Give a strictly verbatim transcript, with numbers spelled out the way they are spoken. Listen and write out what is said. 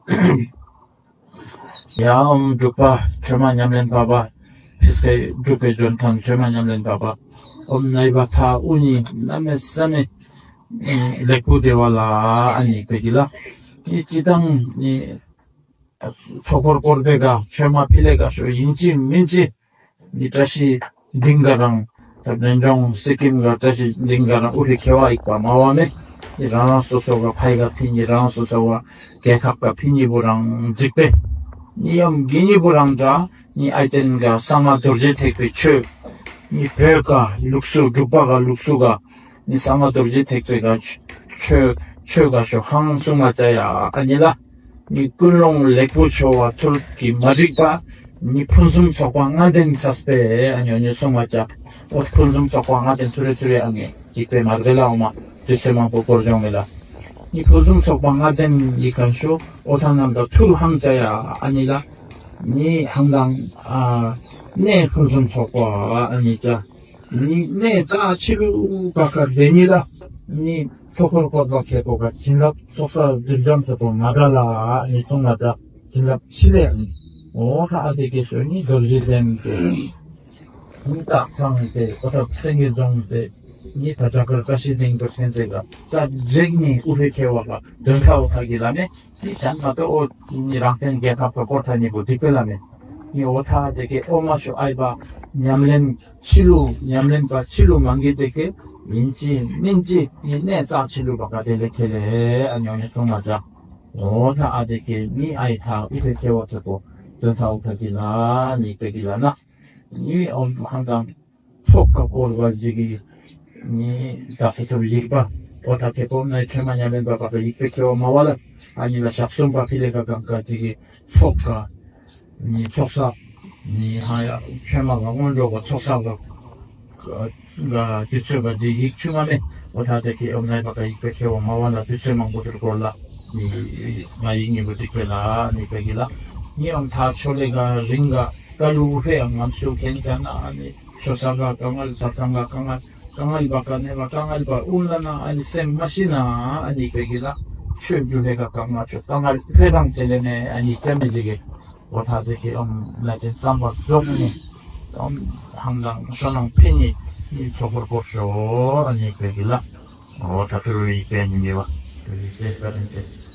ཡ་ཨོཾ་འབྲུག་པ་ཁྲོས་མ་ཉམས་ལེན་པ་པ། ཕིས་ཀའི་འབྲུག་པའི་འཇོན་ཐང་ཁྲོས་མ་ཉམས་ལེན་པ་པ། ཨོཾ་ནའི་བ་ཐ་ཨུ་ནི་གནམ་མེད་ས་མེད་ལེགས་པོ་བདེ་བ་ལ་ཨ་ནི་བེ་གི་ལ། ནི་ཅི་དང་ནི་ཚོགས་འཁོར་བསྐོར་བེ་ག་ཁྲོས་མ་ཕི་ལེ་ག་ཤོ་ཡིན་ཅི་མིན་ཅི། ནི་བཀྲ་ཤིས་ལྡིང་ག་རང་། ད་འབྲས་ལྗོངས་སི་ཀིམ་ག་བཀྲ་ཤིས་ལྡིང་ག་རང་ཨུ་ཧི་ཁེ་བ་ཡིག་པ་མ་བ་མེ། ནི་རང་རང་སོ་སོ་ག་ཕའི་ག་ཕི་ནི་རང་སོ་སོ་ག་རྒྱལ་ཁབ་ག་ཕི་ནི་བུ་རང་འཇིག་པེ། ནི་ཡམ་གི་ནི་བུ་རང་འདྲ། ནི་ཨའི་ཏེན་ག་གསང་སྔགས་རྡོ་རྗེ་ཐེག་པའི་ཆོས། ནི་བོད་ག་ལུགས་སུ་འབྲུག་པ་ག་ལུགས་སུ་ག་ནི་གསང་སྔགས་རྡོ་རྗེ་ཐེག་པའི་ག་ཆོས་ཆོས་ག་ཤོ་ཧང་སུ་མ་ཅ་ཡ་ཨ་ནི་ལ། ནི་ཀུན་སློང་ལེགས་པོ་འཆོལ་བ་ཐུར་གྱིས་མ་འགྲིག་པ། ནི་ཕུན་སུམ་ཚོགས་པ་ལྔ་ལྡན་ཚས་པས་ཨ་ཉོ་ཉོ་སོང་བ་ཅག་ཨོ་ཕུན་སུམ་ཚོགས་པ་ལྔ་ལྡན་ཐུ་རེ་ཐུ་རེ་ཨ་ངེ་ཡིག་པའི་མར་གེ་ལ་འོ་མ་དུས་ཚོད་མང་པོ་སྐོར་སྦྱོང་མེ་ལ། ནི་ཕུན་སུམ་ཚོགས་པ་ལྔ་ལྡན་ཡི་གང་ཤོ་ཨོ་ཐང་རྣམ་དག་ཐུར་ཧང་ཅ་ཡ་ཨ་ནི་ལ། ནི་ཧང་དང་ཨ་ནེ་ཕུན་སུམ་ཚོགས་པ་ཨ་ནི་ཅ། ནི་གནས་རྩ་ཆེ་ལུ་བ་ཀ་དེ་ཉིད་ལ། ནི་ཚོགས་འཁོར་བསྐོར་བ་ཁེ་པོ་ག་བྱིན་རླབས་ཚོགས་བསགས་སྒྲིབ་སྦྱང་ཁེ་པོ་མ་འདྲ་ལ་ནི་གསུང་མ་འདྲ་བྱིན་རླབས་ཆེ་ལས་ནི། འོ་ད་ཨ་དེ་ཀེ་ཤོ་ནི་རྡོ་རྗེ་ལྡན་ཏེ། ནི་སྟག་ཚང་ཏེ་འོ་ད་སེང་གེ་རྫོང་ཏེ། ནི་ད་ད་གར་བཀྲ་ཤིས་ལྡིང་དུ་ཕན་ཏེ་ག་ས་འཇིག་ནི་ཨུ་ཧེ་ཁེ་བ་ག་དོན་ཁ་འོ་ཐ་གི་ལ་མེ། དེ་བྱང་མ་གཏོགས་ཨོ་ནི་རང་བཙན་རྒྱལ་ཁབ་ཏུ་བསྐོར་ཐ་ནི་བུ་སྡིག་པའི་ལ་མེ། ནི་ཨོ་ཐ་དེ་ཀེ་ཨོ་མ་ཤོ་ཨའི་བ་ཉམས་ལེན་ཕྱི་ལུ་ཉམས་ལེན་པ་ཕྱི་ལུ་མང་གི་དེ་ཀེ་ཡིན་ཅི་མིན་ཅི་ནི་གནས་རྩ་ཕྱི་ལུ་བ་ག་དེ་ལེ་ཁེ་ལེ་ཨ་ཉོ་ཉོ་སོང་མ་ཅ། ཨོ་ཐ་ཨ་དེ་ཀེ་ནི་ཨའི་ཐ་ཨུ་ཐེ་ཁེ་བ་ཐེ་པོ་དོན་ཐ་ཨུ་ཐ་གི་ལ་ནི་པེ་གི་ལ་ན། ནི་ཨོ་ཧང་དང་། ཚོགས་ཀ་བསྐོར་བ་ཞིག་གིས་ནི་ད་སོ་སོར་ཡིག་པ་ཨོ་ཐ་ཐེ་པོ་ནའི་ཁྲོས་མ་ཉམས་ལེན་པ་པ་ཡིག་པའི་ཁེ་བ་མ་བ་ལ་ཨ་ནི་ལ་ཞག་གསུམ་པ་ཕི་ལེ་ཀ་གང་ཀ་ཅིག་གི་ཚོགས་ཀ་ནི་ཚོགས་བསགས་ནི་ཧ་ཡ་ཁྲོས་མ་ག་སྔོན་འགྲོ་ག་ཚོགས་བསགས་ག་ག་དུས་ཚོད་ག་ཅིག་ཡིག་ཆུ་མ་མེ་ཨོ་ཐ་ཐེ་ཁེ་ཨོ་ནའི་པ་ཀ་ཡིག་པའི་ཁེ་བ་མ་བ་ལ་དུས་ཚོད་མང་པོ་དུར་སྐོར་ལ་ནི་ང་ཡིག་ཉིན་པོ་ཅིག་པེ་ལ་ནི་པེ་གི་ལ་ནི་ཨོ་ཐ་ཆོ་ལེ་ག་རིང་ག་ཀ་ལུ་ཧེ་ཨང་ངམ་སུ་ཁེན་ཅ་ན་ཨ་ནི། ཆོས་ས་ག་དཀའ་ངལ་ས་ཚང་ག་དཀའ་ངལ་དཀའ་ངལ་བ་ག་ནས་བ་དཀའ་ངལ་བ་ཨུ་ལ་ན་ཨ་ནི་སེམས་མ་ཤི་ན་ཨ་ནི་པེ་གི་ལ་ཆོས་རྒྱུ་ལས་ག་དཀའ་ངལ་ཆོས་དཀའ་ངལ་ཕེ་དང་དེ་ལས་ནས་ཨ་ནི་ཅ་མི་ཅི་གི་འོ་ཐ་དེ་གི་ཨམ་ལ་ཅན་བསམ་པ་རྫོགས་ནས་ཨམ་ཧང་དང་ཤོ་ནང་ཕེ་ནི་ནི་ཚོགས་པར་བསྐོར་ཤོ་ཨ་ནི་པེ་གི་ལ་འོ་ཐ་ཐུ་རུ་ཡི་པེ་ནི་མི་བ་དེ་ལས་ཅེ་ཀ་དེ་ཅེ།